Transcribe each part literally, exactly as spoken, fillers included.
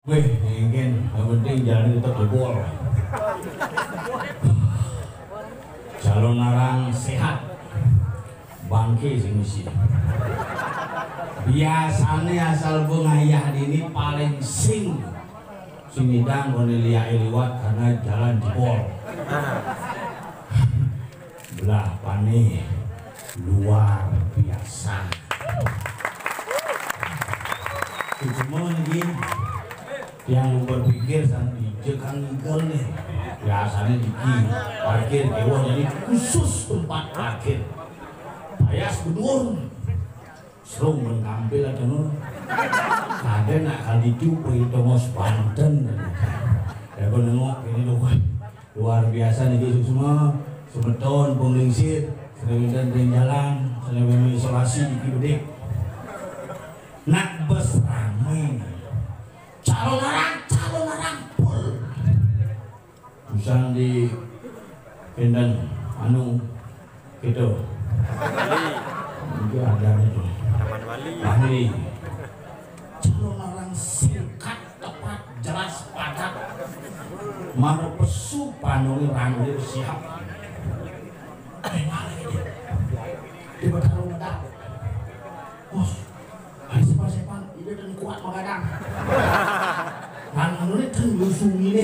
Wéh, mungkin yang penting jalan tetap jebol. Calon orang sehat, bangke sing isi. Biasanya asal pengayah ini paling sing sing ngidang koné liwat karena jalan jebol. Belah panih luar biasa. Cuma ini yang berpikir sampai ije kan ngigel nih. Biasanya diki parkir dewa jadi khusus tempat parkir. Payas bedur. Serung men kampil ada nun. Ada nak kali itu pergi tongos Banten. Ya gue nengok ini tuh. Luar biasa niki suksma, semeton penglingsir, sering dan jalan, sering isolasi di kibedik. Nak bus ramai. Calon orang, calon orang full. Usang di pinten anu gitu. Itu ada itu. Taman Wali. Wali. Calon orang singkat, tepat, jelas, padat. Mana pesu panungi ranglir siap. Eh, malah ini. Di Betara Medal. Bos, hari sepan-sepan, ini dan kuat magadang. Kan anu ini kan lusung ini.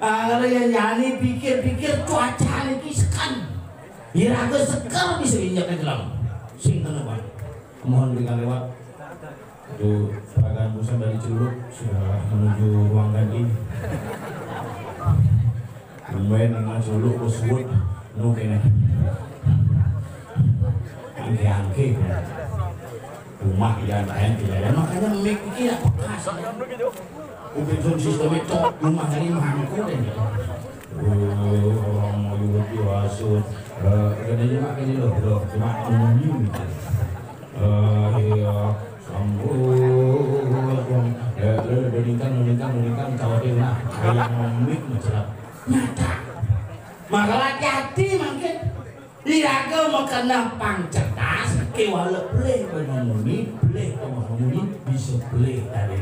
Ah, kalau yang nyani pikir-pikir cuaca ini sekan. Iraga seker bisa injak ke dalam. Sing kena, Pak. Mohon berikan lewat. Itu peragaan busana dari Celuluk sudah menuju ruang ganti. Lumayan dengan Celuluk ke suut, no kena. Angke-angke. Rumah yang lain tidak ada, makanya mic ini tidak peka. Upin sun sistem itu rumah dari mangku dan orang mau juga biasa. Katanya mak ini loh, loh, cuma umumnya gitu. Eh, iya, sambut dong. Eh, lu udah ningkang, udah ningkang, udah ningkang, cawapin lah. Kayak ngomik mencelat. Nyata. Maka hati-hati mungkin. Iraga makena pang cerdas, kewala pelih bana muni, pelih tongos muni, bisa pelih tadi.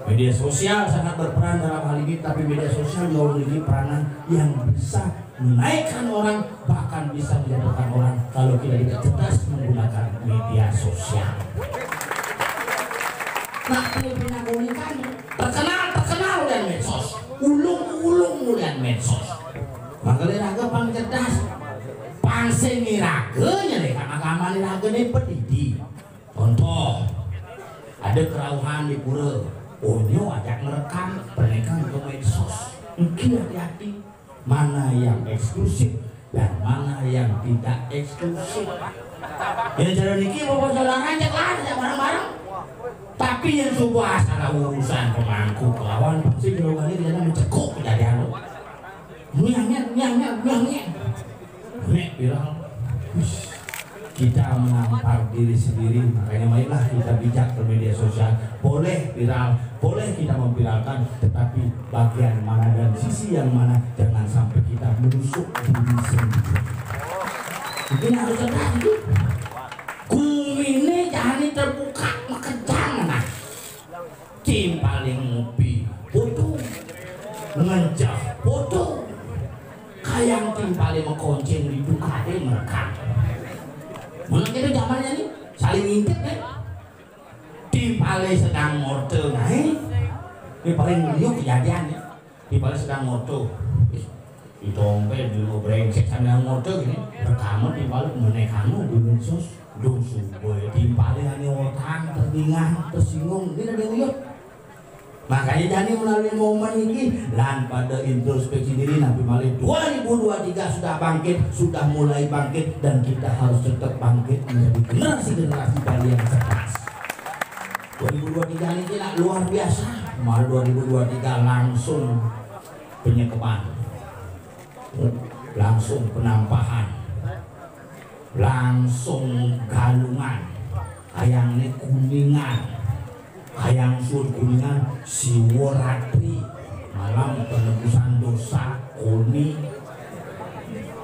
Media sosial sangat berperan dalam hal ini, tapi media sosial juga memiliki peranan yang bisa menaikkan orang, bahkan bisa menjatuhkan orang kalau kita tidak cerdas menggunakan media sosial. Nah, ini punya keunikan, terkenal, terkenal ulian medsos, ulung, ulung ulian medsos. Maka iraga pang cerdas, pang sing iraga nyelehkan agama iraga ini pedidi. Contoh, ada kerauhan di pura, onyo ajak ngerekam, penekang ke medsos. Engki hati-hati. Mana yang eksklusif dan mana yang tidak eksklusif. Ya, cara niki bapak saudara ajak lah, ajak bareng-bareng. Tapi yang coba asal urusan pemangku kelawan pasti jauhannya dia mencekuk kejadian lo. Nyang, nyang, nyang, nyang, nyang, nyang. Nek viral. Wis. Kita menampar diri sendiri, makanya marilah kita bijak ke media sosial. Boleh viral, boleh kita memviralkan, tetapi bagian mana dan sisi yang mana jangan sampai kita menusuk diri sendiri. Ini harus cerdas itu. Gumine jani terbuka makejang nah. Timpale ngopi foto, ngencah foto, kayang timpale makonceng di tukade merekam. Mula kene zamannya nih saling ngintip kan. Timpale sedang ngorte nae, ini paling liuk kejadian ya. Timpale sedang ngorte. Ih, di dompet di brengsek sambil ngorte gini. Rekaman timpale meneh kamu di medsos. Duh, sumpah, timpale ane orang terdingah, tersinggung, dia ada uyut. Makanya jani melalui momen ini lan pada introspeksi diri napi malih dua ribu dua tiga sudah bangkit, sudah mulai bangkit, dan kita harus tetap bangkit menjadi generasi-generasi Bali yang cerdas. Dua ribu dua tiga ini kita luar biasa. Malah dua ribu dua tiga langsung penyekepan, langsung penampahan, langsung galungan, kayang ini kuningan, kayang sun kuningan, siwa ratri, malam penebusan dosa, kuni,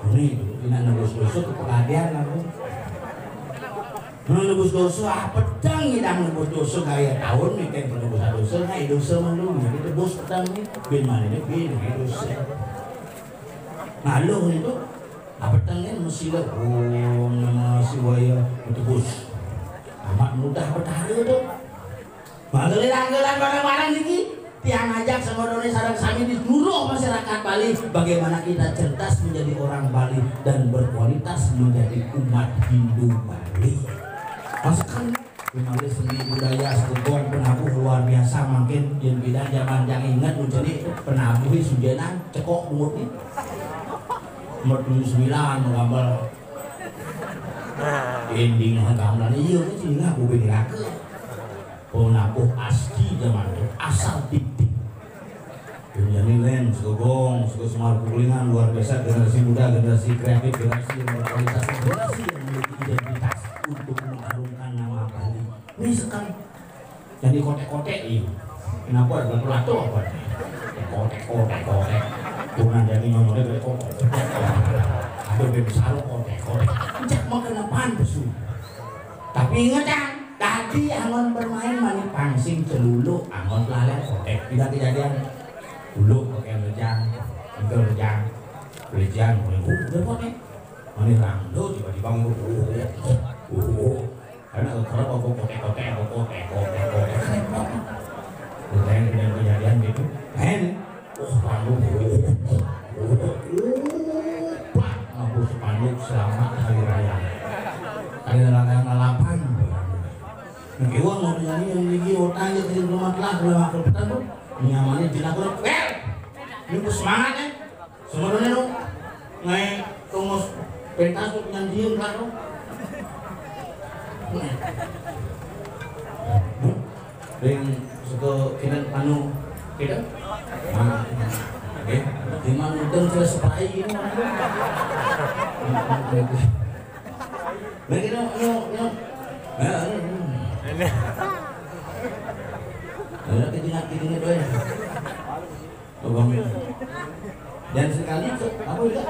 kuni itu, ini nebus dosa ke pengadilan aku. Menebus dosa, ah, pedang nyidang nebus dosa, gaya tahun mikir penebus dosa, nah, dosa malu, jadi tebus pedang nih, bin mana nih, bin, ini dosa. Nah, lu itu, ah, pedang ini mesti lo, Om Namah Siwaya, tebus. Amat mudah betara tuh. Maka gelang-gelang barang-barang niki, tiang ajak sama Doni sareng sami di seluruh masyarakat Bali, bagaimana kita cerdas menjadi orang Bali dan berkualitas menjadi umat Hindu Bali. Masakan melalui seni budaya segegong penabuh luar biasa, mungkin yang bilang zaman yang ingat menjadi penabuh sujenan cekok bungut nih. Nomor tujuh sembilan menggambar ending gambar iya kan sih nggak gue beli. Penabuh asli zaman itu asal titik. Jadi Len, Segegong, Sege Semar Kukulingan luar biasa, generasi muda, generasi kreatif, generasi yang berkualitas, generasi yang memiliki identitas untuk mengharumkan nama Bali. Ini sekarang jadi kotek-kotek ini. Kenapa ada batu apa? Kotek-kotek kotek. Bukan jadi nyonyolnya dari kotek. Ada bebek sarung kotek-kotek. Cak mau kenapaan pesu. Tapi ingat kan, tadi angon bermain mani pangsing celulu, angon lalai kotek. Tidak kejadian. Dulu pakai lejang, enggak lejang, lejang, udah kotek. Mani rangdo tiba-tiba ngurus, karena kalau kotek-kotek, kotek-kotek, kotek-kotek, udah yang kejadian gitu, men, oh rangdo, pak, ngaku spanduk selamat hari raya, ada yang lalapan. Mungkin uang mau nyanyi yang gigi otaknya di rumah telah, belum aku petang tuh, nyamannya di lagu, eh, ini semangat ya. Sebenarnya dong, naik tongos pentas tuh nyanyiin kan dong. Ring suka kena anu kita. Nah, oke. Gimana udah terus sepai ini mana? Nah, kita no no. Nah, anu. Ini. Ada kejingat-kejingat doang. Abang ini. Dan sekali itu, apa itu?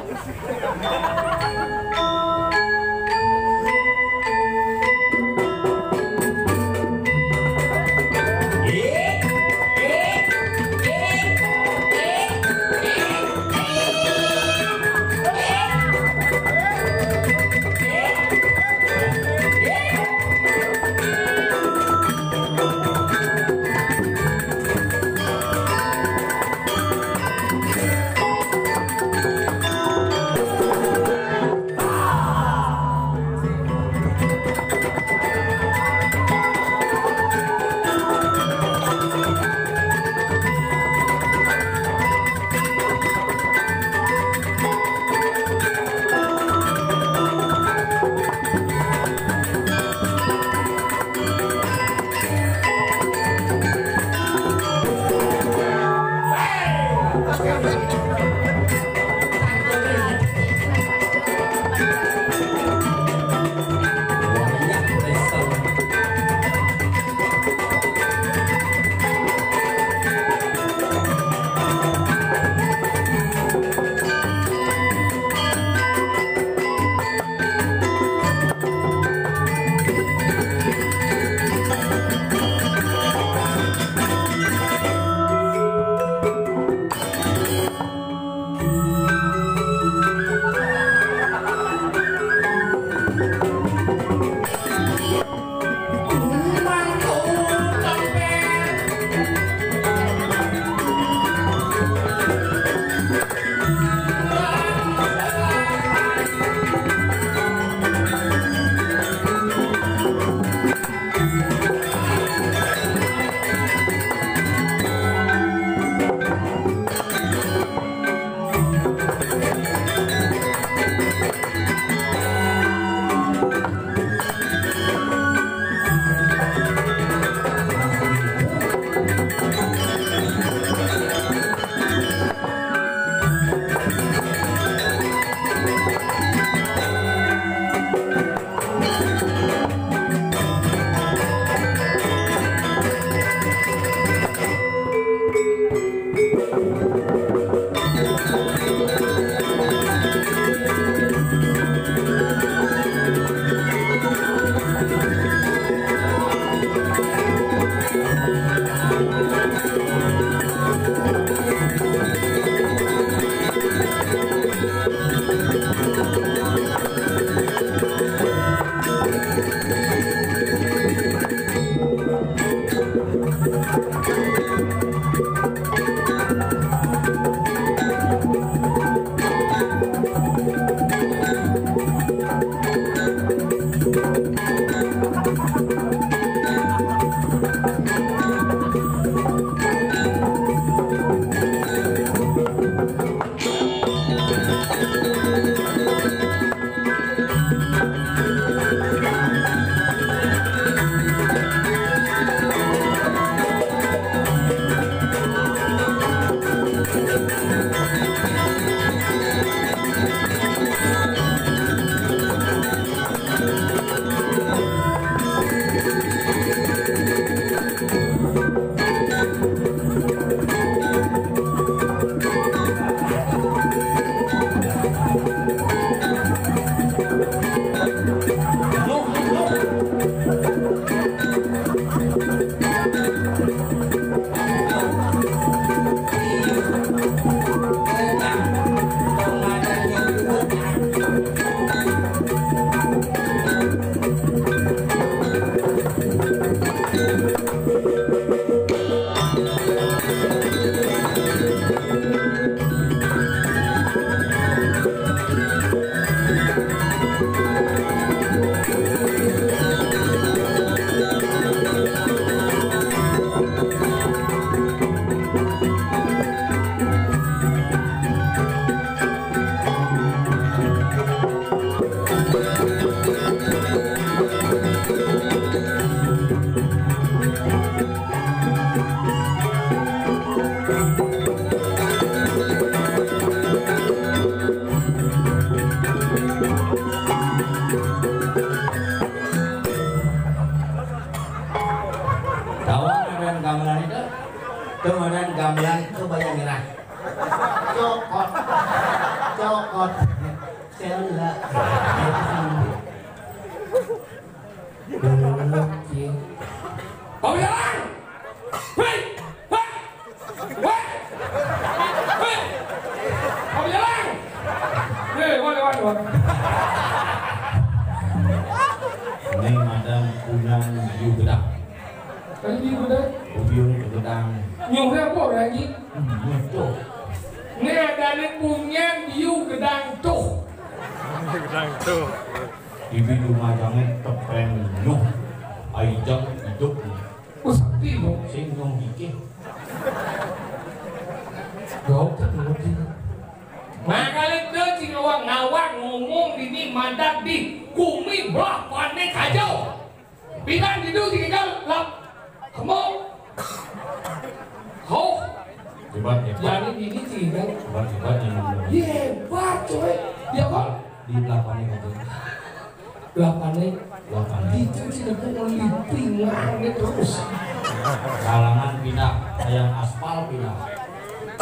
Kemudian gamelan kebaya merah. Cokot. Cokot. Cela. Goblok, ya. Kau jalan! Hei! Hei! Hei! Hei! Kau jalan! Hei, mana, mana, mana? Ini madang punyang biu gedang. Tadi biu gedang? Biu gedang. Nyuhnya apa lagi? Hmm, itu. Ini ada nih punyang biu gedang tuh. Gedang tuh. Ibi rumah jangan tepeng nyuh. Ai jang hidup. Sakti lo. Sing nyuh dikit. Gau tak ngerti. Makanya dia cing awak ngawak ngomong dini madak di kumi belah panik aja. Bilang gitu tinggal lap. Kamu. Ho. Hebat, hebat. Jadi ini tinggal. Hebat, hebat yang ngomong. Iya, hebat, coy. Dia apa? Di belah panik aja. Belah panik. Belah panik. Itu sih aku meliping terus. Kalangan pindah, kayak aspal pindah.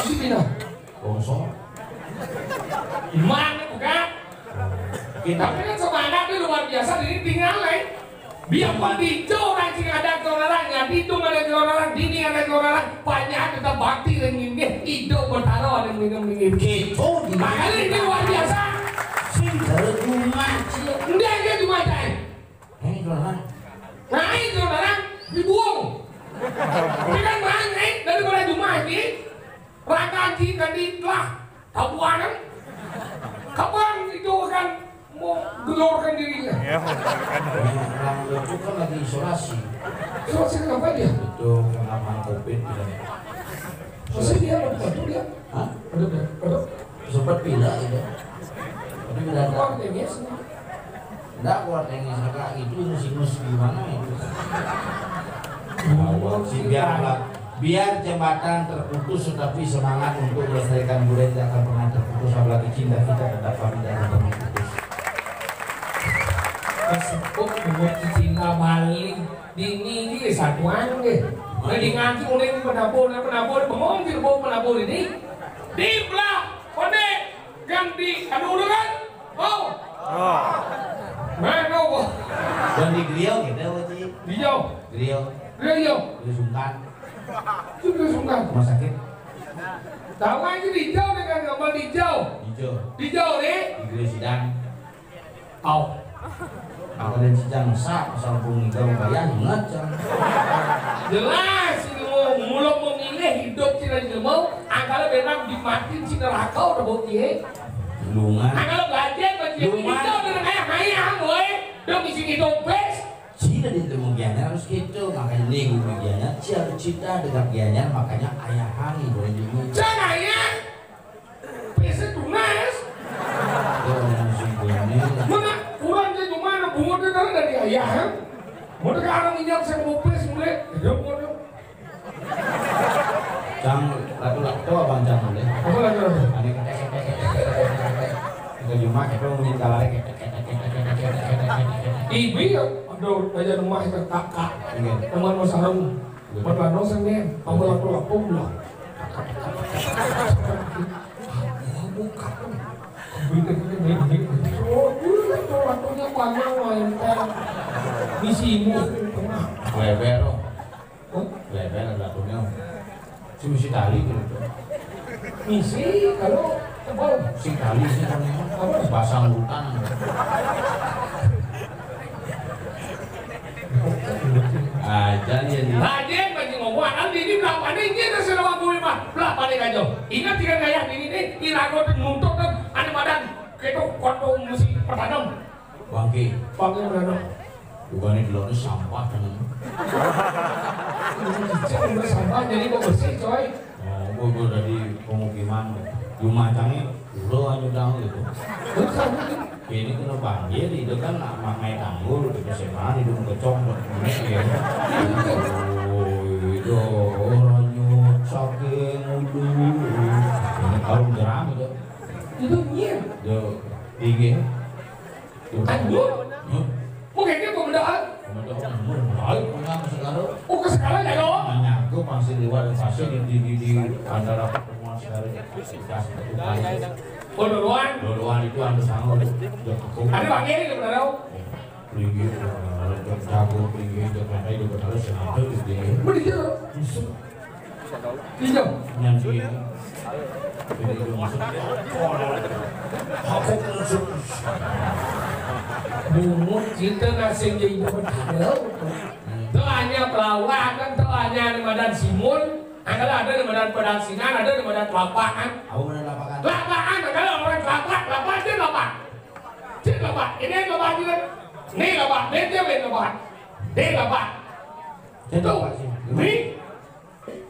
Ini pindah. Longsor. Mana bukan? Kita. Tapi kan semangatnya luar biasa, jadi tinggal, eh. Biarpun di jauh orang sing ada orang, di itu ada orang, di ini ada orang, banyak tetap bakti dan ini, hidup bertaruh dan minum ini. Gitu. Makanya ini luar biasa. Sing terjemah, cie. Enggak, dia cuma, eh. Ini orang. Nah, itu orang dibuang. Ini kan main, eh, dari mulai rumah ini. Rakan kita di lah, tabuanan. Kapan itu akan mau gelorkan dirinya? Ya, orang itu kan lagi isolasi. Isolasi kenapa dia? Itu karena covid, ya. Maksudnya dia apa tuh dia? Hah? Aduh, aduh. Sempat pindah itu. Tapi pindah. Apa artinya semua? Ndak kuat yang misalkan itu sinus gimana itu. Awal sih biarlah, biar jembatan terputus, tetapi semangat untuk melestarikan budaya tidak akan pernah terputus, apalagi cinta kita tetap kami tidak akan pernah putus. Kesepuk buat cinta Bali dini ini satuan deh. Jadi ngaji mulai penabur, penabur, bengong di bawah penabur ini. Di belah, kode, ganti, anu udah kan? Oh. Oh. Mana kok? Dan di Griau gitu ya, Wati? Griau. Griau. Griau. Griau Sungkan. Itu Griau Sungkan. Rumah sakit. Tahu aja di Griau dengan gambar di Griau. Hijau. Di Griau nih. Di Griau Sidang. Au. Aku dan Sidang sa, asal pun hijau bayar ingat, Cang. Jelas, ini mau mulai memilih hidup tidak mau, angkala benar dimatiin si neraka udah bau kie. Lungan. Angkala belajar bagi Lungan. Kita udah kayak ayah, boy. Dong isi hidup bes. Cina di temu Gianyar harus gitu, makanya nih gue Gianyar, cia harus cinta dengan Gianyar, makanya ayah hari boleh dulu. Jangan ayah. Pese tunas. Oh, yang sungguhnya. Mana kurang dia cuma anak bunga dia dari ayah. Mau sekarang minyak saya mau pes mulai. Dia mau dia. Cang, laku-laku tuh abang Cang boleh. Apa lagi? Ada ketek-ketek. Enggak cuma kita mau minta lari ketek-ketek. Ibi ya, aduh, aja rumah itu kakak. Iya. Teman mau sarung. Iya. Buat lano sendiri, kamu laku-laku lah. Bukan. Bintang ini, bintang ini. Oh, iya, itu waktunya panjang main teh. Di sini, tengah. Weber, oh. Hah? Lebar ada punya. Si misi tali gitu. Misi kalau tebal. Si tali sih kan apa? Pasang hutan. Aja dia di. Rajen bagi ngomong, kan ini berapa nih? Ini ada selama bumi mah. Berapa nih, Kajo? Ingat tiga gaya ini nih, irago dan nuntut dan ada badan. Kita kuat tuh mesti pertanam. Bangke. Bangke mana? Bukannya dulu sampah kan? Cek udah sampah jadi kok bersih, coy. Oh, gua, gua dari pemukiman. Rumah kami, udah aja udah gitu. Terus apa? Ini kena banjir, itu kan makai tanggul, gitu, sekarang itu kecok, gitu. Oh, itu orang nyucak yang ulu. Ini kalau jerami, itu. Itu nyir. Yo, tinggi. Anjir. Hmm? Mau kayak gitu, bendaan? Bendaan, hmm, baik, punya ke sekarang. Oh, ke sekarang ya, dong? Nanya, gue masih lewat, masih Di, di, di antara pertemuan sekali, pas satu kali. Oh, duluan? Duluan itu anu sama, ada Bang Eri, benar? Linggih, jago, linggih, jago, jago, jago, sengaja gitu ya. Bener. Iya. Nyanyi. Jadi itu masuk. Aku masuk. Bungut kita nasib jadi betul. Teu aya pelawak, kan teu aya nu madan Simul, ada, ada nu madan Pedasingan, ada nu madan Kelapaan. Aku madan Kelapaan. Kelapaan, ada orang Kelapa, Kelapa, dia Kelapa. Dia Kelapa, ini Kelapa juga. Ini Kelapa, dia, dia, dia Kelapa. Dia Kelapa. Dia Kelapa sih. Nih,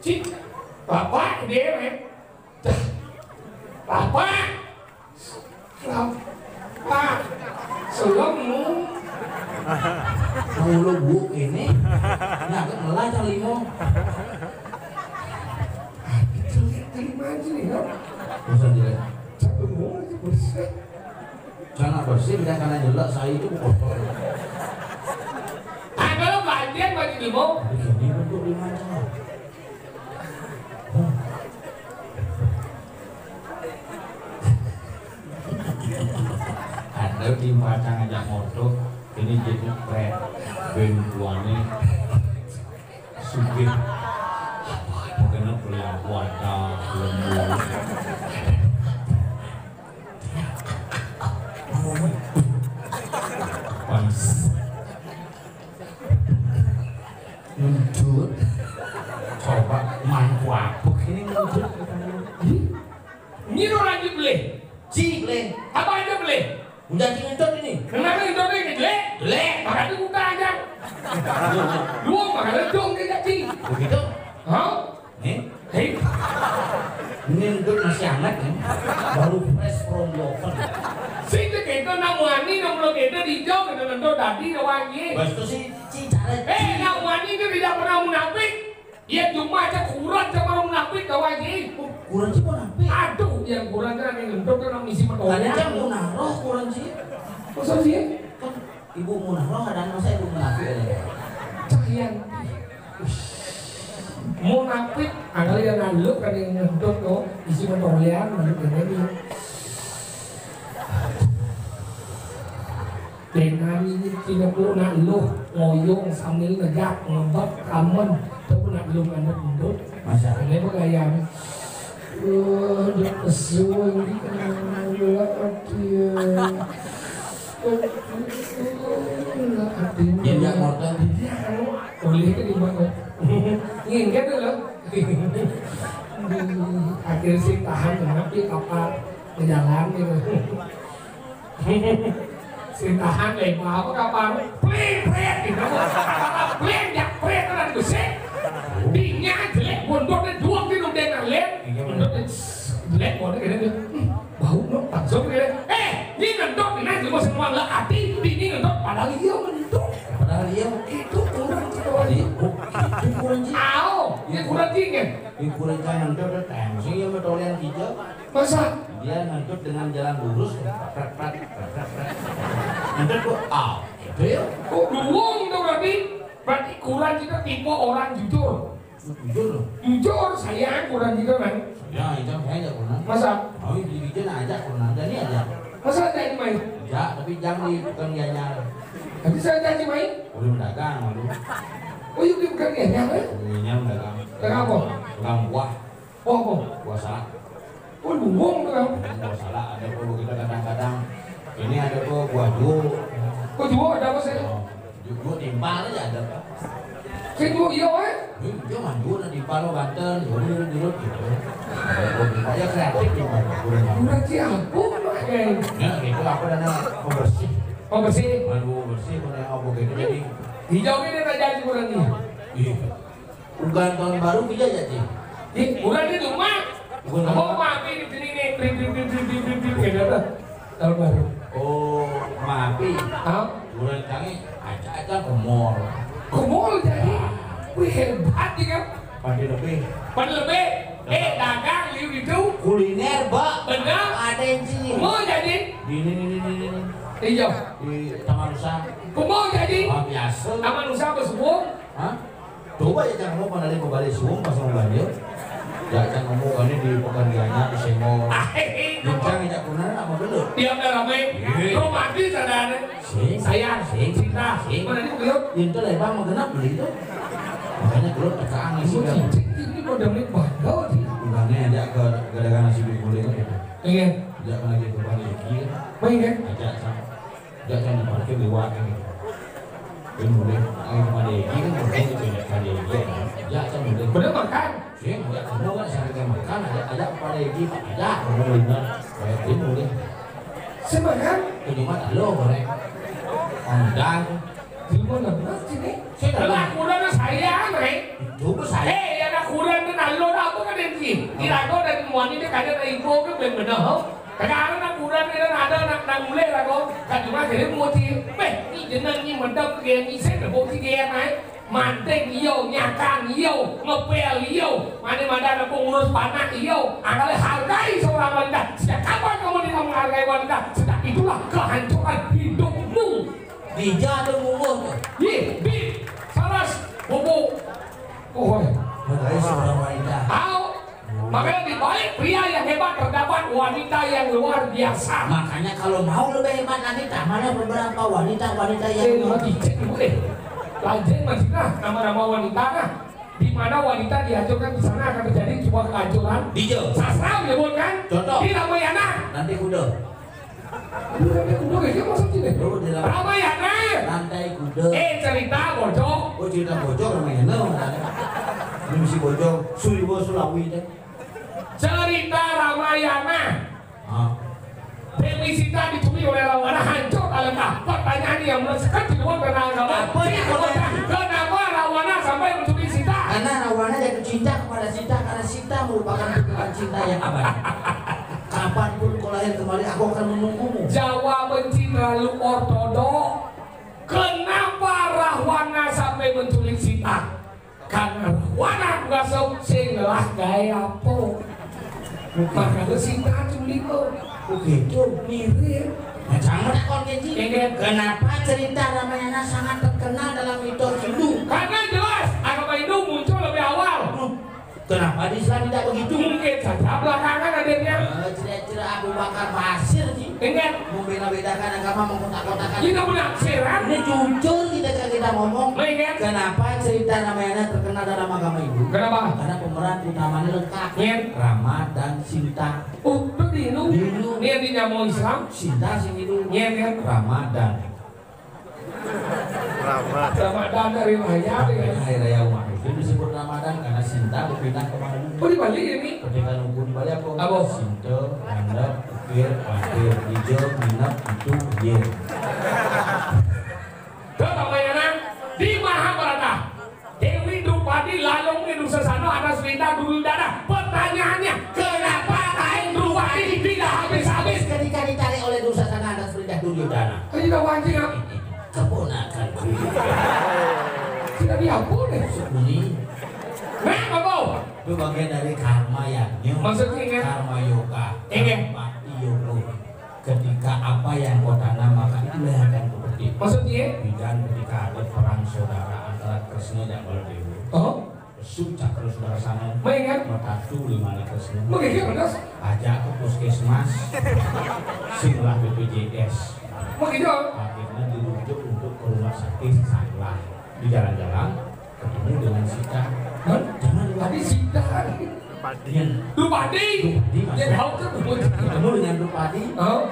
si Kelapa, dia, men. Kelapa. Pak, selemu. Mulu bu ini. Nah, aku melah cang limo. Terima aja nih, kan? Bosan jelek. Cak bengong aja bosan. Karena bersih, dan karena jelek, saya itu kotor. Ah, kalau banjir, banjir limo. Ini untuk lima cang. Ada di Padang aja moto, ini jadi pret. Ben tuane sugih. Makanya beli aku ada lembu. Pas. Ngentut. Coba mangku apa ini ngentut? Ih, ini orang dibeli. Ci, beli. Apa aja beli? Udah ci ngentut ini. Kenapa ngentut ini? Jelek. Jelek. Makanya buka aja. Lu makanya dong dia ci. Begitu? Hah? Nih? Hei. Ini ngentut masih hangat nih. Baru fresh from the oven. Sing kita namuani, namun kita dijauh, kita ngentut tadi, wangi. Bos itu si, si cara. Eh, namuani itu tidak pernah munafik. Iya, cuma aja kurang sama munafik, tahu aja. Oh, kurang sih munafik. Aduh, yang kurang kan yang ngentut kan misi motor. Ada yang munafik kurang sih. Masa sih? Kan ibu munafik ada, masa ibu munafik ada? Cah yang munafik, ada yang naluk kan yang ngentut tuh, isi motor lian, naluk kan ini. Dengan ini tidak perlu nak luh, ngoyong sambil negak, ngebak, kamen. Itu pun nak belum ada bentuk. Masa? Ini bergaya. Wah, dia pesuan di kanan, hati ya. Hati. Dia nggak ngotot. Dia anu, boleh ke di mana? Ngingkat dulu. Akhirnya sih tahan, tapi kapal berjalan gitu. Sintahan lebar apa kapal? Pleng, pleng, gitu. Kapal pleng, jak pleng, kan besi. Dinya jelek, bondornya dua kilo dengan lem. Bondornya jelek, bondornya gini, dia, "Hmm, bau no, langsung gini." Eh, ini ngentut, ini cuma semua lah hati, ini ngentut, padahal iya ngentut. Padahal iya. Itu kurang sih, kawan. Iya, oh, itu kurang sih. Au, ini kurang sih, kan? Ini kurang sih, ngentut, tensi ya, sama toleran kita. Masa? Dia ngentut dengan jalan lurus, pret, pret, pret, pret, pret. Ngentut kok, ah, gitu ya. Kok bengong tuh berarti? Berarti kurang kita tipe orang jujur. Jujur loh. Jujur, sayang, kurang jujur, kan? Ya, itu saya aja kurang. Masa? Oh, di bikin aja kurang, jadi aja. Masa aja ini main? Ya, tapi jangan di bukan dianya. Tapi saya aja main? Udah mendagang, malu. Oh, iya, bukan dianya, kan? Ininya mendagang. Dagang apa? Dagang buah. Oh, oh. Buah salak. Oh, luwung tuh, kan? Buah salak ada kok kita kadang-kadang. Ini ada kok buah duo. Oh, duo ada apa sih? Oh, duo timpal aja ada, Pak. Sing duo iya, eh? Hmm, dia mah duo nanti palo Banten, duo dulu dulu gitu. Ada kok kita ya kreatif di mana? Udah nyampe. Udah siap, Pak, eh. Ya, itu apa namanya? Pembersih. Pembersih. Manu bersih, mana yang apa gitu jadi. Hijau ini udah jadi kurang nih. Iya. Bukan tahun baru bisa jadi. Ih, bulan di rumah. Bukan apa tahun apa ini, ini, ini, ini, ini, ini, ini, ini, ini, ada tahun baru. Oh, maaf. Hah? Bulan kami aja-aja ke mall. Ke mall jadi? Ya. Wih, hebat ya, kan? Pada lebih. Pada lebih. Eh, dagang liu itu. Kuliner, Pak. Benar. Ada yang sini. Mau jadi? Di ini, ini, ini, ini. Iya. Di Taman Nusa. Mau jadi? Wah, biasa. Taman Nusa apa semua? Hah? Coba ya, jangan lupa nanti kembali semua pas mau belanja. Jak, jak ngomong kan di Pekan Gianyar, di Senggol. Yen jak ngajak keluar nak magelut. Diam dah ramai. Iya. Romantis ada, ada. Sing. Sayang, sing. Cinta. Sing. Mana ni magelut? Yen tu lebar magenap beli tu. Makanya gelut tekan isi kan. Cincin ni model ni bangga ni. Udah ni ajak ke gara-gara nasi beli kulit kan gitu. Iya. Jak lagi ke Bali lagi kan. Baik kan? Ajak sama. Jak, jak diparkir liwat kan gitu. Dia mulai, ayo pada ini kan, mulai gitu, jak pada ini kan. Jak, jak mulai. Bener makan? Sing, jak semua kan, sampai ke makan, ajak, ajak pada ini, ajak, mulai bener. Kayak dia mulai. Semakan? Ke Jumat, halo, boleh. Undang. Di mana benar sini? Saya tak tahu. Lah, kurang saya, Rek. Itu pun saya. Eh, ya, nak kurang ni, nak lo dah apa kan, Denki? Di lagu dan muani dia kadang nak ibu ke, benar-benar, ho? Kadang-kadang nak kurang ni, nak ada, nak, nak mulai lagu. Kat rumah jadi muji. Beh, ni jenang ni, mendam ke, ni saya nak bukti ke, ya, Rek. Manting iyo, nyakan iyo, ngepel iyo. Mana mana nak ngurus panak iyo. Angkali hargai seorang wanita. Sejak kapan kamu tidak menghargai wanita? Sejak itulah kehancuran hidupmu. Dija ada ngurus tu. Ye, di, saras, bubuk. Oh, hargai seorang wanita. Tahu? Makanya di balik pria yang hebat terdapat wanita yang luar biasa. Makanya kalau mau lebih hebat lagi, tambahlah beberapa wanita-wanita yang Eh, lebih cek dulu deh. Lanjut masih nah, nama-nama wanita nah. Di mana wanita dihancurkan, di sana akan terjadi sebuah kehancuran. Dija. Sastra menyebutkan. Contoh. Di Ramayana. Nanti kuda. Aduh, nanti kuda kayak dia maksud sini. Oh, di Ramayana. Ramayana. Nanti kuda. Eh, cerita bojong. Oh, cerita bojong Ramayana. Ini mesti bojong. Suriwa Sulawi deh. Cerita Ramayana. Ah. Dewi Sita dicuri oleh Rawana, hancur alangkah. Pertanyaan yang mensekat di luar karena agama. Apa yang kau tanya? Kenapa Rawana sampai mencuri Sita? Karena Rawana jatuh cinta kepada Sita, karena Sita merupakan tuntutan cinta yang abadi. Kapanpun kau lahir kembali, aku akan menunggumu. Jawa benci terlalu ortodok. Kenapa Rahwana sampai menculik Sita? Karena Rahwana kuasa sing lah gaya apa? Makanya Sita culik kok. Oh gitu. Mirip. Nah, jangan takut, Kenji. Kenapa cerita Ramayana sangat terkenal dalam mitos Hindu? Karena jelas agama Hindu muncul lebih awal. Kenapa di Islam tidak begitu? Mungkin saja belakangan hadirnya. Eh, cerita-cerita Abu Bakar Basir sih. Ingat. Membeda-bedakan agama, mengkotak-kotakan. Kita penafsiran. Ini jujur kita, kita ngomong. Baik, kan? Kenapa cerita Ramayana terkenal dalam agama Hindu? Kenapa? Karena pemeran utamanya lengkap. Iya. Rama dan Sinta. Oh, itu di Hindu? Di Hindu. Ini yang dinamai Islam? Sinta sing Hindu. Iya, kan? Ramadan. Ramadan. Ramadan dari Raya, ya. Hari Raya umat Muslim disebut Ramadan karena Sinta berpindah ke Bali. Oh, di Bali ini? Ketika nunggu di Bali apa? Apa? Sinta, Randa, Ukir, Patir, Ijo, Minap, itu, Yen. Ke Ramayana, di Mahabharata. Dewi Drupadi lalung di Dursasana atas perintah Duryodana. Pertanyaannya, kenapa kain Drupadi tidak habis-habis ketika ditarik oleh Dursasana atas perintah Duryodana? Kan tidak wajar. Keponakan. Tidak diampun, eh. Sembunyi. Nah, apa? Itu bagian dari karma yagnya. Maksudnya, kan? Karma yoga. Iya. Karma yoga. Ketika apa yang kau tanam, maka itulah yang akan kau petik. Maksudnya? Bidan ketika ada perang saudara antara Kresna dan Baladewa. Oh. Besuk cakra saudara sana. Baik, kan? Matatu lima anak Kresna. Begitu, benar. Ajak ke puskesmas. Singlah B P J S. Begitu. Akhirnya dirujuk untuk ke rumah sakit, salah. Di jalan-jalan, ketemu dengan Sita. Hah? Jangan lupa. Tadi Sita. Drupadi. Drupadi. Drupadi, Mas. Dia tahu kan Drupadi. Ketemu dengan Drupadi. Hah?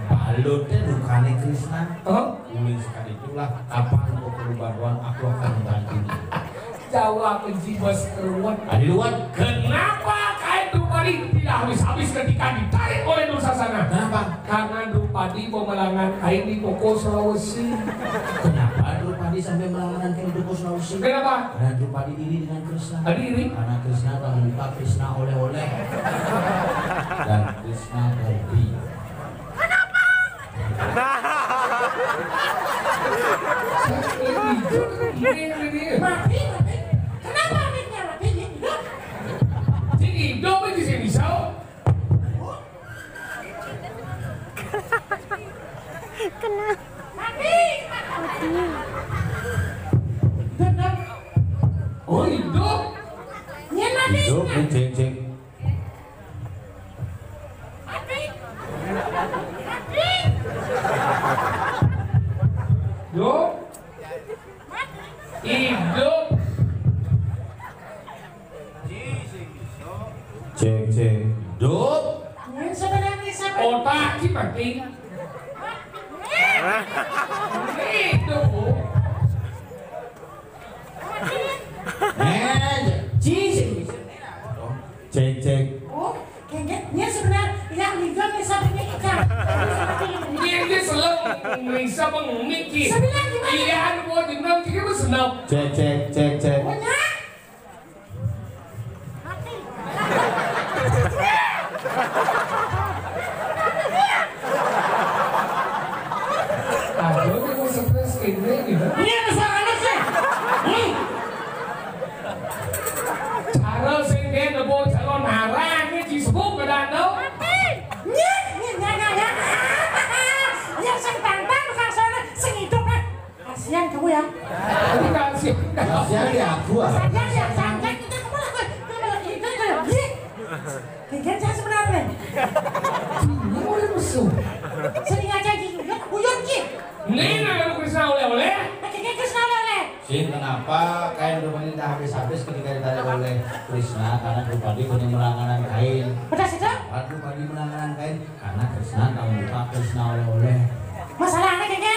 Balutnya bukannya Krishna. Hah? Uling sekali itulah, kapan kau perlu bantuan, aku akan membantu. Jawab penjiwa seruan. Tadi luar. Kenapa kain Drupadi tidak habis-habis ketika ditarik oleh Dursasana? Kenapa? Karena Drupadi pemalangan kain di toko Sulawesi. Kenapa Drupadi sampai melanganan kain di toko Sulawesi? Kenapa? Karena Drupadi iri dengan Krishna. Tadi iri? Karena Krishna, jangan lupa Krishna oleh-oleh. Dan Krishna pergi. Kenapa? Mati, mati. Kenapa mic-nya mati? Ini hidup. Ini hidup aja sih bisa. Kena. Mati. Mati. Tenang. Oh, hidup. Nyena Hidup, cek, cek. Hidup. Hidup. Cek, cek. Hidup. Ini sebenarnya siapa? Otak sih mati. Hidup. Eh, cek, cek. Oh, kayaknya sebenarnya yang hidup nih sampai ini, Kak. Ini dia selalu meriksa pengumik, Ki. Sebenarnya gimana? Iya, anu, mau jenam, Ki, mau senam. Cek, cek, cek, cek. Punya? Aduh, ini mau stres kayak gini, gitu. Ini ada salah sih. Hmm. Cara sing dia nebo calon arang ini disebut ke danau. Nyih, nyih, nyih, nyih, nyih. Yang sing tantang tukang sana, sing hidup, eh. Kasihan kamu ya. Tapi kasihan. Kasihan ya aku, ah. Kasihan ya, kasihan. Kita kamu lah, kamu lah, itu, itu, itu. Ih. Kasihan saya sebenarnya. Ini oleh musuh. Sering aja gitu, ya, guyon, Ki. Ini namanya Krishna oleh-oleh. Kasihan Krishna oleh-oleh. Sing, kenapa kain rumah ini dah habis-habis ketika ditarik oleh Krishna? Karena Drupadi punya melangganan kain. Pedas itu? Kenapa Drupadi melangganan kain? Karena Krishna tahu buka Krishna oleh-oleh. Masalahnya, Keke?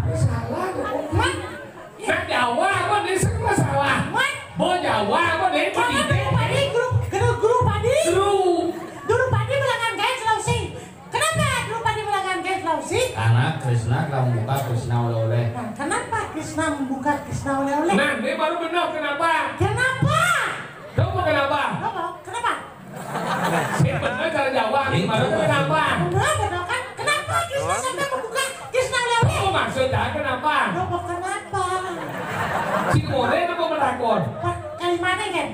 Masalah, kok. Mat. Nak Jawa apa nih, sing masalah? Mat. Mau Jawa apa nih? Kamu Pendidik. Guru Padi, guru, guru, guru Padi. Guru. Guru Padi melangganan kain Sulawesi. Kenapa guru Padi melangganan kain Sulawesi? Karena Krishna telah membuka Krishna oleh-oleh. Nah, kenapa Krishna membuka Krishna oleh-oleh? Nah, ini baru benar kenapa. Kenapa? Tahu kenapa? Kenapa? Kenapa? Sing bener cara Jawa, ini baru kenapa? Benar, benar kan? Kenapa Krishna sampai membuka Krishna oleh-oleh? Oh, maksudnya kenapa? Kenapa, kenapa? Si Korea apa menakon? Pak, kalimatnya kan?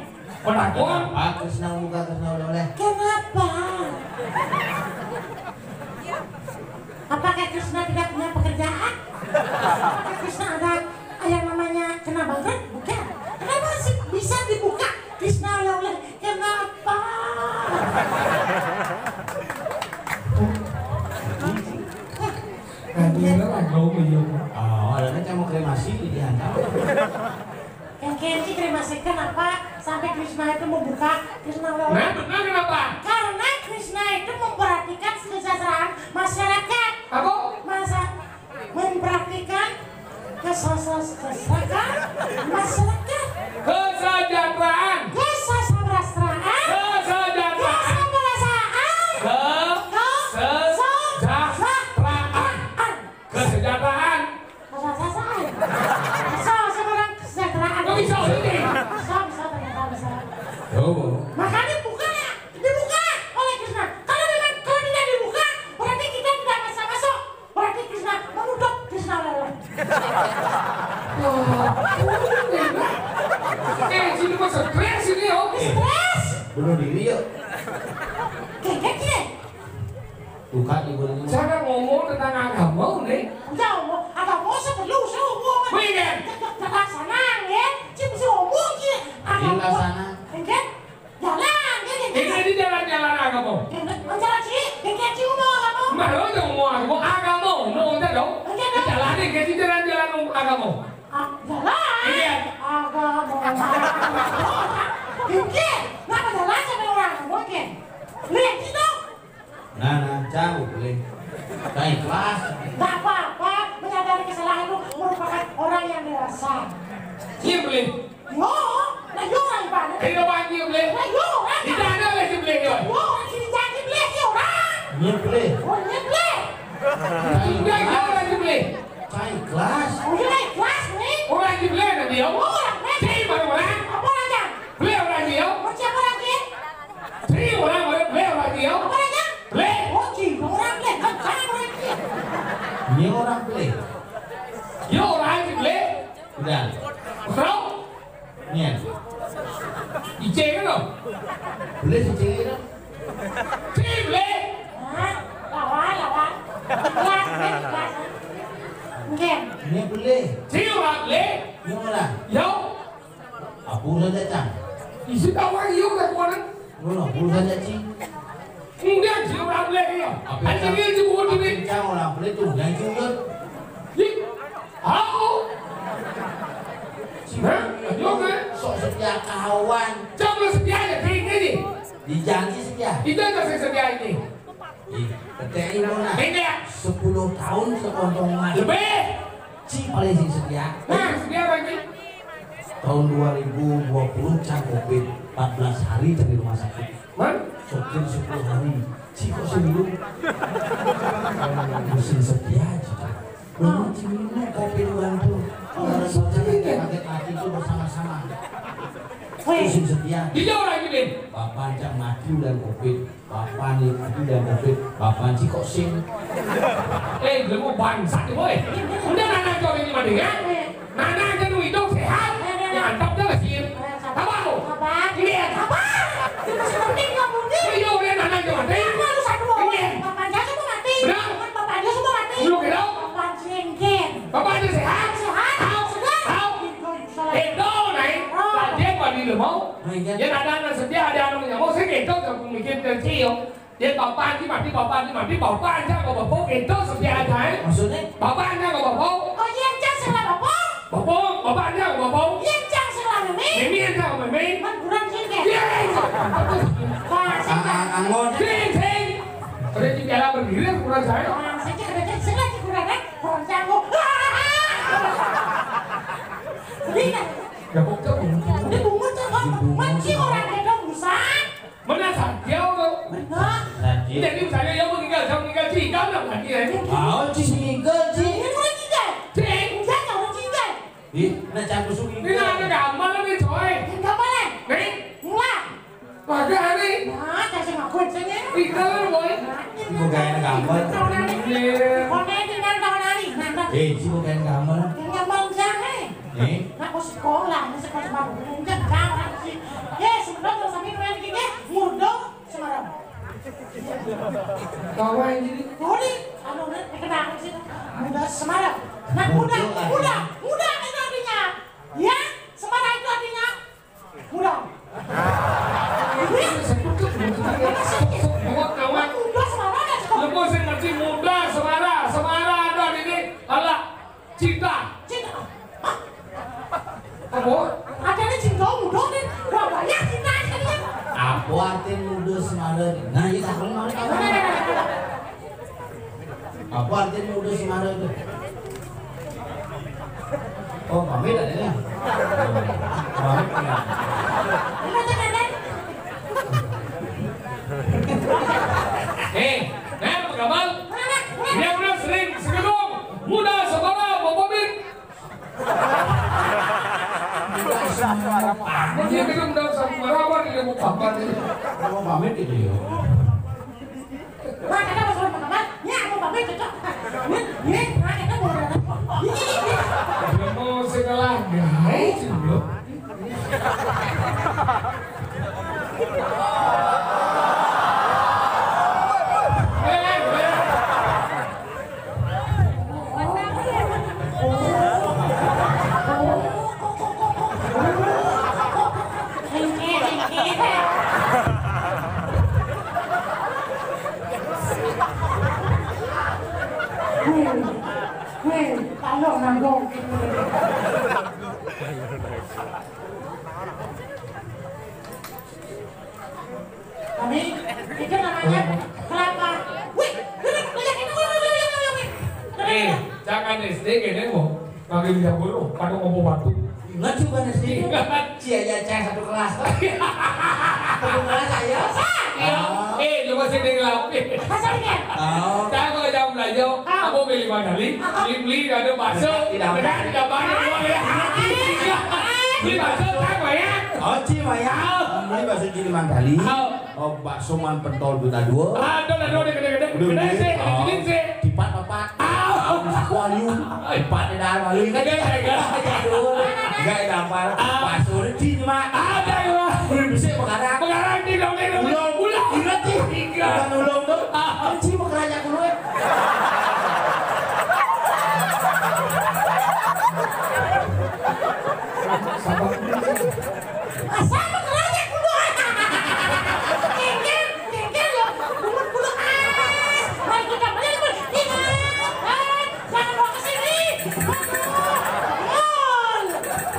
Menakon? Kenapa Krishna membuka Krishna oleh-oleh? Kenapa? Apakah Krishna tidak punya pekerjaan? Apakah Krishna ada yang namanya kena bangkrut? Bukan. Kenapa sih bisa dibuka Krishna oleh-oleh? Kenapa? Nah, dia lah, nggak mau, iya. Oh, ada kan sama kremasi dihantam. Yang Kenji kremasikan apa sampai Krishna itu membuka Krishna oleh-oleh? Nah, benar kenapa? Karena Krishna itu memperhatikan kesejahteraan masyarakat. Apa? Masa memperhatikan kesejahteraan masyarakat. Kesejahteraan. Kesejahteraan. Kesejahteraan. Kesejahteraan. Ke-, kesejahteraan. Kesejahteraan. Kesejahteraan. Kesejahteraan. Kok bisa ini? Bisa, bisa, ternyata bisa. Oh. Makanya buka, dibuka oleh Krishna. Kalau memang, kalau tidak dibuka, berarti kita tidak masuk-masuk. Berarti Krishna menutup Krishna lawan. Wah, eh, sini mah stres ini, oh. Stres. Bunuh diri yuk. Kaget ya? Buka ibu ini. Cara ngomong tentang agama nih. Udah, ngomong agama sebelum saya ngomong. Wih, kan? Tentang sana ya, cuma saya ngomong sih. Agama. Ini sana. Enggak. Jalan, jalan, jalan. Ini, ini jalan-jalan agama. Jalan, jalan sih, jalan sih ngomong agama. Mbah lo yang ngomong agama, agama, mau enggak dong? Enggak dong. Jalan nih, kasih jalan-jalan agama. Ah, jalan. Iya. Agama. Oke, kenapa jalan sama orang? Oke. Lihat situ. Nah, nah, jauh, boleh. Baik, kelas. Nggak apa-apa, menyadari kesalahan itu merupakan orang yang dewasa. Iya, boleh. Yo, nah, yo orang ibadah. Ini apa dia boleh? Nah, yo orang. Tidak ada lagi boleh, yo. Yo orang sini jadi boleh, yo orang. Iya, boleh. Oh, iya, boleh. Tidak ada lagi boleh. Baik, kelas. Oh, iya, baik, kelas, boleh. Orang di boleh, nanti, yo. Oh, orang boleh. Cik, baru orang. Apa orang, Cang? Boleh orang dia. Macam orang dia. Tri orang, orang, boleh orang dia. Apa dia? Boleh. Oh, Tri orang boleh. Kan, kan orang dia. Ini orang boleh. Ya, orang dia boleh. Udah. Tahu? Nih. Icing kan, loh? Boleh si Icing kan? Tri boleh. Hah? Lawan, lawan. Ikhlas, kan, ikhlas. Mungkin. Ini boleh. Tri orang boleh. Ini orang. Ya. Urusan cacang. Isi tawang iyo kelakuan. Ngono, urusan cacing. Enggak, sih orang boleh iyo. Apa cacing itu bukan duit. Cacing orang boleh tuh, yang cungut. Ih, aku. Hah? Ayo, kan? Sok setia kawan. Coba setia aja, ini nih. Dijanji setia. Itu aja saya setia ini. Ih, T T I mau nah. Ini ya. Sepuluh tahun sekontong mas. Lebih. Ci paling sing setia. Nah, setia lagi. Tahun dua ribu dua puluh cang covid empat belas hari dari rumah sakit. Man? Sopir sepuluh hari. Ci kok seminggu? Mesin setia aja. Memang ci minum covid dua puluh. Orang setia kaget mati itu bersama-sama. Mesin setia. Dia orang ini. Bapak cang mati dan covid. Bapak nih, aku dan covid, bapak sih kok sing. Eh, lu mau bangsat nih, boy. Udah nana jawab ini mending ya. Nana aja lu hidup sehat. Ya, mantap dah sih. Apa lu? Apa? Ini ya. Apa? Itu masih penting nggak mungkin. Iya, udah nana aja mati. Apa lu satu orang? Iya. Bapak aja semua mati. Benar. Kan bapak aja semua mati. Lu kira? Bapak jengken. Bapak aja sehat. Sehat. Tahu. Segar. Tahu. Itu salah. Itu, naik. Oh. Tadi apa di lu mau? Nah, iya. Ya, ada anak setia, ada anak nyamuk, saya gitu, kamu mikir kecil. Dia bapak aja mati, bapak aja mati, bapak aja nggak bapak, itu setia aja, eh. Maksudnya? Bapak aja nggak bapak. Oh, iya, cang salah bapak. Bapak, bapak aja nggak bapak. Iya, cang salah mimi. Mimi aja nggak mimi. Man, kurang sih, deh. Iya, iya. Wah, saya A-, a-, anggon. Sing, sing. Udah di piala berdiri, kurang saya. Wah, saya cek, ada cek, salah sih, kurang, kan? Kurang canggung. Jadi, kan? Ya, kok cek bungut? Dia bungut, cek, kok. Bungut. Man, sih, orang ada dosa. Mana Santiago tuh? Benar. Jadi misalnya dia meninggal, saya meninggal, sih, kan, lah, lagi, ya. Oh, ci meninggal, ci. Ini mulai tinggal. Cing. Enggak, kalau tinggal. Ih, nak campur sungi. Ini ada gambar nih, coy. Yang gambar, eh? Nih. Mulai. Wajah nih. Nah, kasih ngakuin sini. Pinter, boy. Nah, ini bukan gambar. Tahun hari. Iya. Konten dengan tahun hari. Nah, nah. Eh, ci bukan gambar. Yang gambar jangan, eh. Nih. Nah, aku sekolah, ini sekolah baru. Enggak, jangan sih. Eh, sebenarnya kalau sampai kalian bikin, eh, murdo. Semarang. Kawan jadi. Sorry, anu, nih, kenal sih. Muda Semarang. Nah, muda, muda, muda itu artinya. Ya, Semarang itu artinya muda. Sebut tuh, sebut tuh. Sebut kawan. Muda Semarang ya, sebut. Lu mesti ngerti muda Semarang. Semarang ada di sini. Alah. Cinta. Cinta. Hah? Apa? Ada nih cinta muda nih. Wah, banyak cinta aja nih. Apa arti muda Semarang? Nah, iya, tak pernah. Apa arti muda Semarang itu? Oh, pamit ada ya? Pamit ya? Ini aja, Nenek. Eh, Nen, apa kabar? Dia udah sering segedung. Muda Semarang, mau pamit. Dia bilang udah sama apa dia mau pamit. Mau pamit gitu ya. Wah, kita mau sama pamit. Ya, mau pamit cocok. Nih, nih, nah, kita mau datang. Ini, ini. Dia mau sekolah, guys, dulu. Weh, weh, kalau nanggung. Kami, itu namanya kelapa. Wih, duduk, duduk, duduk, duduk, duduk, duduk. Eh, jangan S D gini, Bu. Kami bisa guru, pada ngomong batu. Ingat juga S D. Ingat. Cia, ya, cah satu kelas. Satu kelas, ayo. Iya. Oh. Eh, lu masih di ngelapin. Masa ini? Oh. Saya kalau jam belajar, ah, aku beli mandali, ah, beli, beli, ada bakso, tidak, tidak, tidak banyak uang ya. Beli bakso, tak bayar. Oh, ci, bayar. Beli bakso di Mandali. Oh. Oh, bakso man pentol duta dua. Ah, duta dua, gede, gede, gede, gede, sih, gede, sih. Tipat papat. Ah. Habis kuali, tipat di dalam lalu. Gede, gede. Jadul. Enggak ada apa. Ah. Bakso reti, Mak. Ada, ya. Beli besi, bekarang. Bekarang, di dalam, di dalam. Ulang. Ulang. Ingat, sih. Tiga. Bukan ulang, tuh. Ah. Ci, bekarang, aku, eh. Sabar. Asal mengeranya kudu. Kengkel, kengkel ya. Kudu, kudu. Ah, mari kita beli, beli. Ingat, ah, jangan bawa ke sini. Aduh.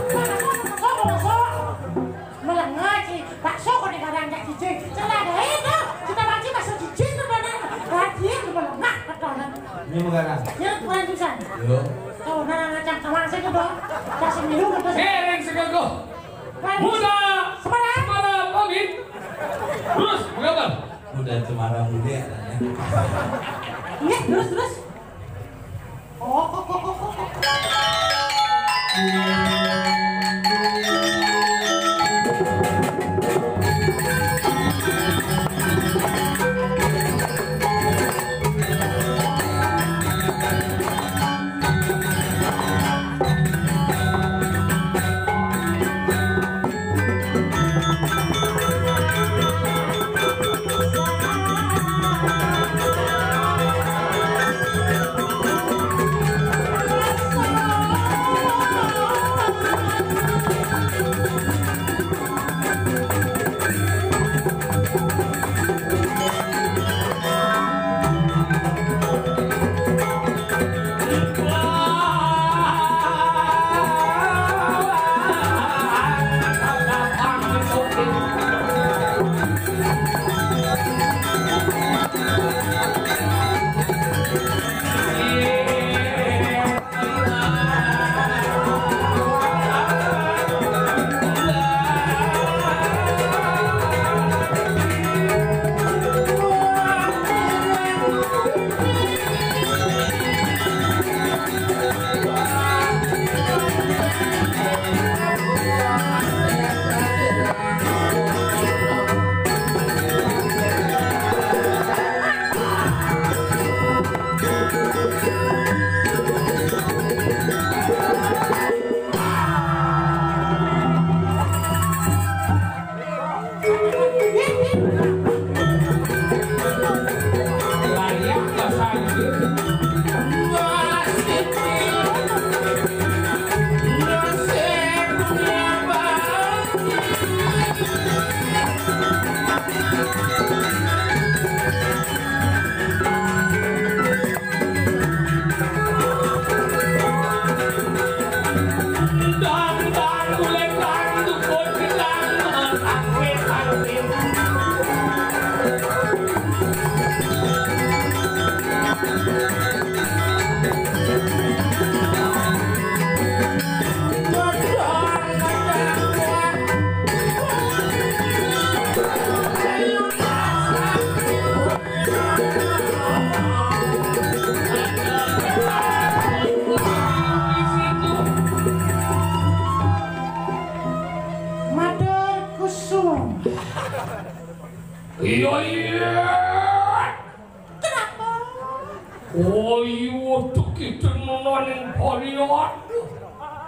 Jangan bawa ke sini. Melengah, Ci. Bakso kok dikarang kayak cicing. Celana itu. Kita mancing bakso cicing tuh, bener. Lagi itu melengah, betul. Ini mengarang. Ya, kurang susah. Yo. Tuh, nah, cang tawang saya gitu. Kasih minum, gitu. Sering sekeguh. Muda Semara. Semara pamit. Terus mengapa? Muda Semara muda ya. Iya, terus, terus. Oh, kok, kok, kok, kok, kok. Matur kusum. Iya, iya. Kenapa? Oh, iya, waduh, kita nono ning Korea.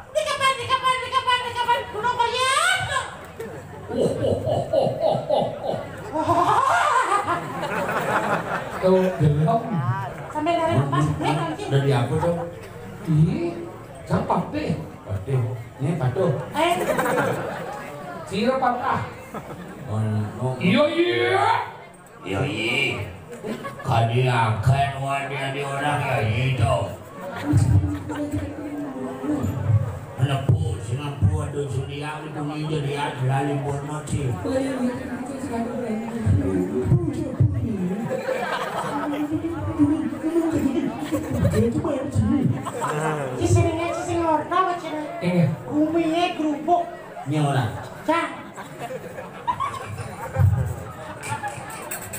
Di kapan, di kapan, di kapan, di kapan? Gunung Korea. Oh, oh, oh, oh, oh, oh, oh. Tuh, gelem. Sampai dari apa? Nek, nanti. Dari apa tuh? Ih, sang patih. Patih. Ini patuh. Eh. Sira patah. Oh, oh. Iya, iya. Iya, iya. Kadi akan wadi adi orang ya, iya, toh. Mlebu, sing mlebu, aduh, Suliang itu ninja dia, lali bono, sih. Ci sing ngorta apa, Cina? Iya. Guminya kerupuk. Ini orang. Cah.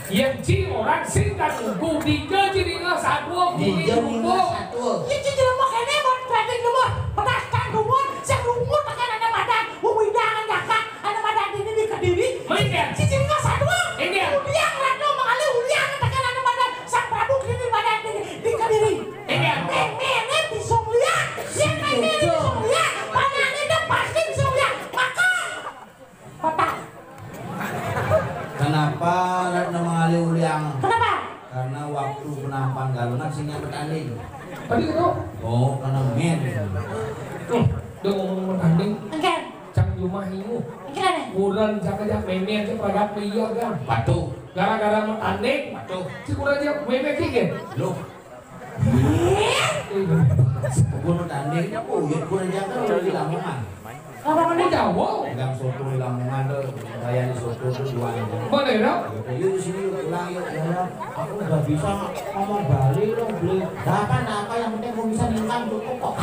Yen ci orang sing kan nunggu, dija ci ninga satua, bumi Dija ninga nunggu. Satua. Iya, ci jelema kene mon dadi lumur, pedas kan lumur, sing lumur tekan ana madan, wong windangan kakak, ana madan dini di Kediri. Mending. Ci ninga satua. Mending. Uliang Ratna Mangali, uliang tekan ana madan, Sang Prabu Kediri madan di, di Kediri. Mending. Mene bisa ngeliat, yen mene bisa ngeliat, panane pasti bisa ngeliat. Maka Kota. Kenapa Ratna Mangali uliang? Kenapa? Karena waktu penampan galungan sing yang bertanding. Tadi itu? Oh, karena men. Tuh, dia ngomong bertanding. Enggak. Cang cuma hingu. Enggak nih. Kuren jaka jak mémé aja pragat miyag kan. Waduh. Gara-gara mau tanding. Waduh. Si kuren jak mémé kiki. Loh. Kuren tanding, oh, ya kuren jaka di Lamongan. Apa kamu jauh? Pegang soto di Lamongan tuh, kayak di soto tuh dua aja. Mana ya? Yuk di sini yuk, pulang yuk. Ya, ya. Aku nggak bisa ngomong Bali loh, beli. Apa apa yang penting aku bisa ningkang cukup kok.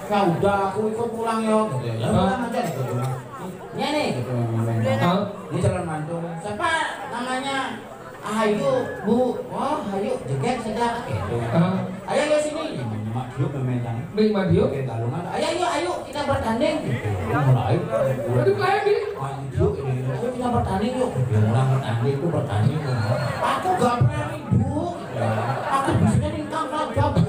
Ya udah, aku ikut pulang ya. Gitu ya. Ya, pulang aja gitu. Ini nih gitu. Hah? Ini calon mantu. Siapa namanya? Ayu, Bu. Oh, Ayu, jeget sedap gitu. Hah? Ayo, ayo sini. Ini Mak Dio mementang. Beli Mak Dio? Oke, galungan. Ayo, ayo, ayo, kita bertanding gitu. Mulai. Aduh, mulai, Bi. Ayo, Dio, ini. Ayo kita bertanding yuk. Ya, mulai bertanding itu bertanding. Aku gak berani, Bu. Aku bisanya ningkang kabeh.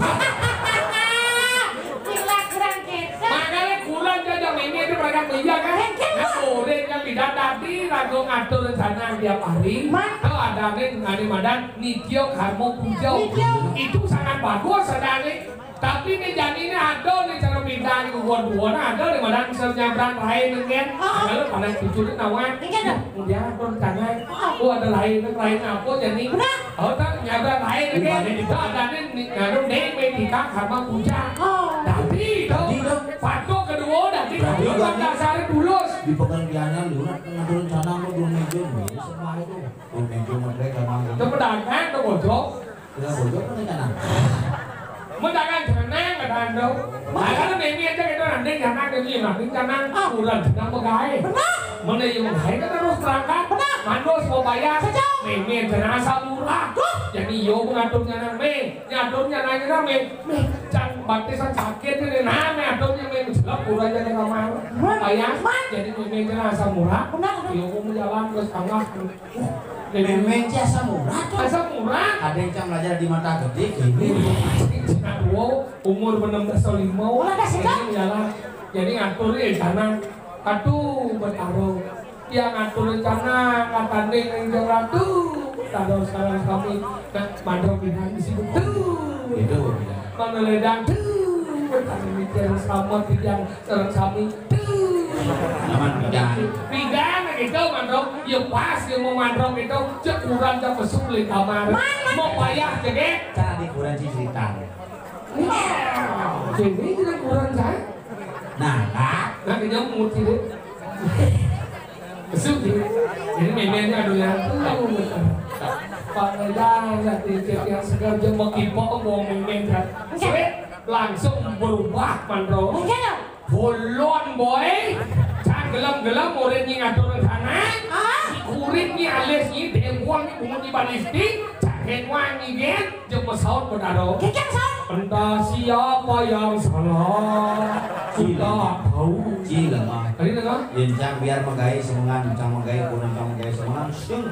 Gila, kurang kejar. Makanya kurang jajang ini ada mereka beli ya kan? Nah, boleh kan tidak tadi ragu ngatur rencana tiap hari. Kalau ada nih, ada madan nityo karmo pujo. Itu sangat bagus ada nih. Tapi nih jani ini ada nih cara pindah nih kubuan-kubuan ada nih madan bisa nyabran lain kan. Kalau pada cucu itu nawan. Iya dong. Dia rencana. Oh, ada lain, lain apa jadi? Benar. Oh, tak nyabran lain lagi. Rupanya di- Tak ada nih, nih, anu, nih, metika karma puja. Oh. Tapi itu, Tadi itu. Patok kedua, dan kita Berarti bukan kan dasarnya tulus. Di pekerjaannya lu, nak ngatur rencana mau dua minggu, ini semua itu. Dua minggu mereka mau. Itu pedagang, itu bocor. Tidak bocor, apa rencana? Mendagang jenang, kata anda. Makanya ini aja kita nanti jangan ke sini, nanti jangan. Ah, udah jenang pegai. Benar. Mana yang pegai kan harus berangkat. Benar. Manus mau bayar. Betul. Meme jenang asam murah. Duh. Jadi yo mengaturnya nang me. Nyaturnya nang nang me. Me, can batisan sakit ini. Nah, me aturnya me. Jelek, udah aja ke kamar. Benar. Bayar. Benar. Jadi meme jenang asam murah. Benar. Yo mau jalan ke setengah. Meme ci asam urat tuh. Asam urat. Ada yang cang belajar di mata gede gini. Wow, umur enam belas tahun lima. Wah, ada sih, Kak. Ini ialah jadi ngatur rencana. Aduh, bertaruh. Yang ngatur rencana, katanya yang jam ratu. Taruh sekarang kami, nah, mandro pindah di situ. Tuh. Itu. Mana ledang, tuh. Bertaruh mikir sama yang sekarang kami. Tuh. Aman, pindah. Pindah gitu, mandro. Ya pas dia mau mandro gitu. Cek kurang, cek mesum di kamar. Mana? Mau payah, cek, eh. Cara di kurang cerita. Wah, jadi tidak kurang, saya. Nah, Kak. Nah, dia mau tidak. Mesum, jadi. Jadi memangnya ada yang tuh. Pak Medan, ya, titik yang segar, dia mau kipok, mau memang, kan. Sweet, langsung berubah, mandro. Enggak. Bolon, boy. Cak gelem-gelem urip nyi ngatur rencana. Ah? Urip nyi alis nyi dempul nyi bungut nyi balistik. Cak ken wangi gen. Jeng pesaut bedaro. Kekeng saut. Entah siapa yang salah. Kita tahu. Cila mah. Tadi dengar? Yen cang biar megai semengan, cang megai kurang, cang megai semengan. Sing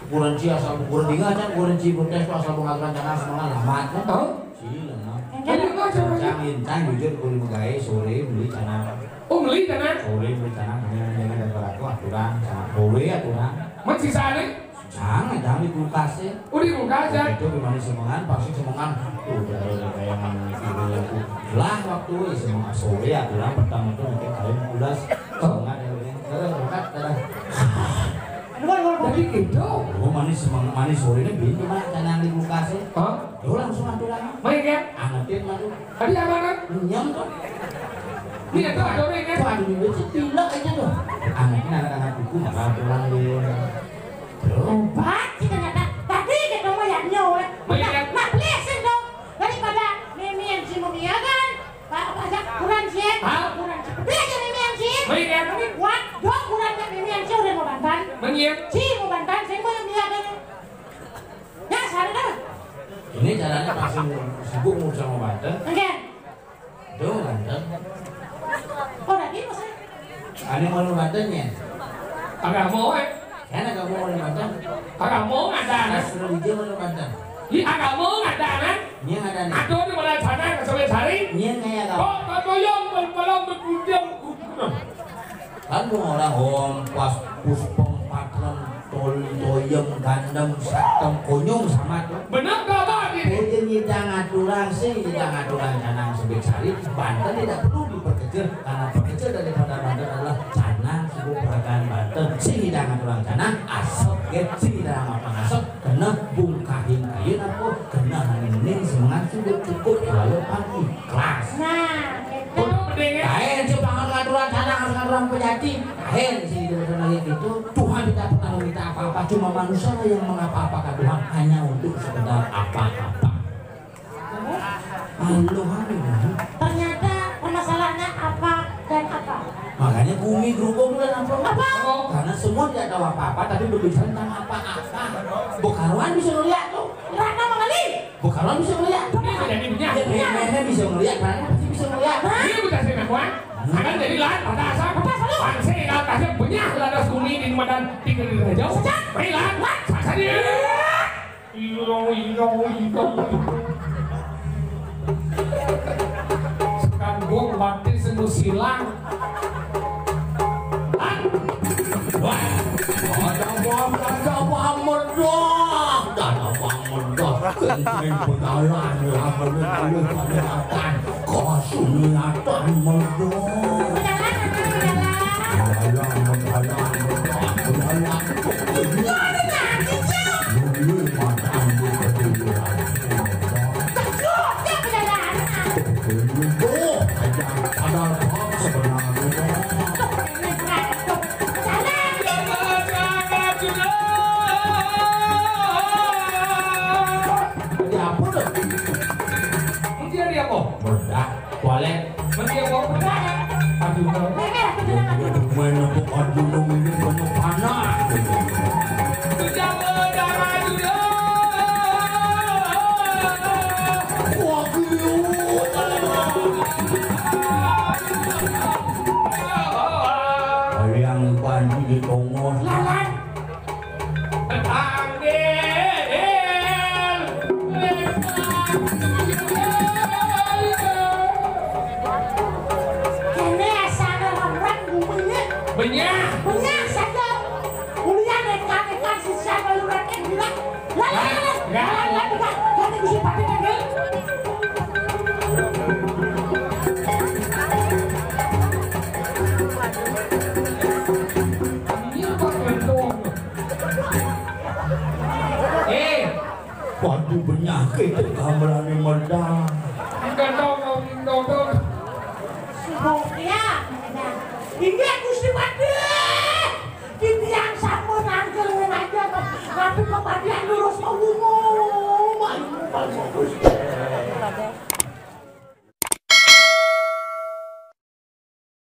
Kuburan ci asal kuburan dingin aja, kuburan ci protes tuh asal pengaturan tanah semangat amat kan? Tahu? Cila mah. Jadi apa aja? Cang, cang jujur kulit megai sore beli tanah. Oh, beli tanah? Sore beli tanah, hanya hanya ada berlaku aturan, sangat boleh aturan. Masih sana? Jangan, jangan di kulkas ya. Oh, di kulkas ya? Itu gimana semangat, pasti semangat. Tuh, udah ada kayak ngomong itu aku. Lah waktu ya semangat sore aturan pertama tuh mungkin kalian kulas semangat ya. Terus berangkat, dadah. Aduh, aduh, aduh. Jadi gitu. Oh, manis semang-, manis sore ini bingung, Mak, canang di kulkas ya. Hah? Yo langsung aturan. Baik ya? Angetin lalu. Tadi apa kan? Nyam tuh. Ini ada aturan kan? Tuh, aduh, ini cek pilek aja tuh. Angetin anak-anak buku, maka aturan dia. Tuh. Obat sih ternyata. Tadi kita mau yang nyawa. Baik ya? Nah, please dong. Daripada mimi yang si memiakan. Pak, Pak, aja, kurang sih. Hah? Kurang sih. Tapi aja mimi yang sih. Baik ya? Tapi buat dong kurangnya mimi yang sih udah mau bantan. Mengiem. Si mau bantan, saya mau yang dia kan. Ya, sana dah. Ini caranya pasti mau sibuk mau sama bantan. Enggak. Tuh, bantan. Oh, udah gitu saya. Ada mau bantan ya? Agak mau, eh. Kan agak mau bantan. Agak mau ada. Astro D J mau bantan. Di agak mau ada, kan? Ini ada nih. Aduh, di mana sana, ke Sawit Sari? Ini kayak apa? Kok, kok, yang bermalam berkunjung. Kan gua orang om pas puspeng patren tol toyem gandem satem konyong sama tuh. Benar gak, Bang? Ini. Itu nyidang aturan sih, nyidang aturan canang sebut sari. Banten tidak perlu diperkecil karena perkecil daripada Banten Karena asep gé sing dalam apa asep kena bungkahin kayu apa kena angin semangat cukup cukup lalu pagi kelas. Nah, gitu. Kain sih pangan ngaturan tanah ngaturan pejati. Kain sih itu lagi gitu. Tuhan tidak pernah meminta apa-apa, cuma manusia yang mengapa-apakan Tuhan hanya untuk sekedar apa-apa. Ternyata permasalahannya apa dan apa? Makanya bumi berhubung dan apa? Apa? Karena semua tidak tahu apa-apa, tapi berbicara tentang apa-apa. Bukaruan bisa ngeliat tuh. Rana mengali. Bukaruan bisa ngeliat. Jadi punya. Ya, nenek bisa ngeliat, karena pasti bisa ngeliat. Hah? Ini bukan sih nakuan. Sekarang jadi lahan pada asal. Pada asal. Bangsa yang atasnya punya ladas bumi di madan tiga di raja. Sejak. Baiklah. Sasadi. Ilo, ilo, ilo. Sekarang gua mati sungguh silang. Wah, ada bom, ada bom meledak, ada bom meledak. Kengkeng pedalan, lalu, lalu, lalu, lalu, kosong, lalu, meledak. Pedalan, pedalan. Pedalan, pedalan, pedalan, pedalan. Pedalan, pedalan. Dia apa tu? Mungkin dia apa? Meledak. Kualet. Mesti apa? Aduh, kau. Main apa kau gunung ini penuh panah. Sejak berdarah juga. Wah, gila. Yang banjir di Kongo. Lalat. Tanggil. Kene asana orang bumi ini. Benyah. Benyah saja. Kuliah neka-neka sisa baluran yang bilang. Lah, lah, lah, lah, lah, lah, lah, lah, gusi pati tanggil. Iya, Pak Gantung. Eh, waduh, penyakit itu gamelan ini meledak.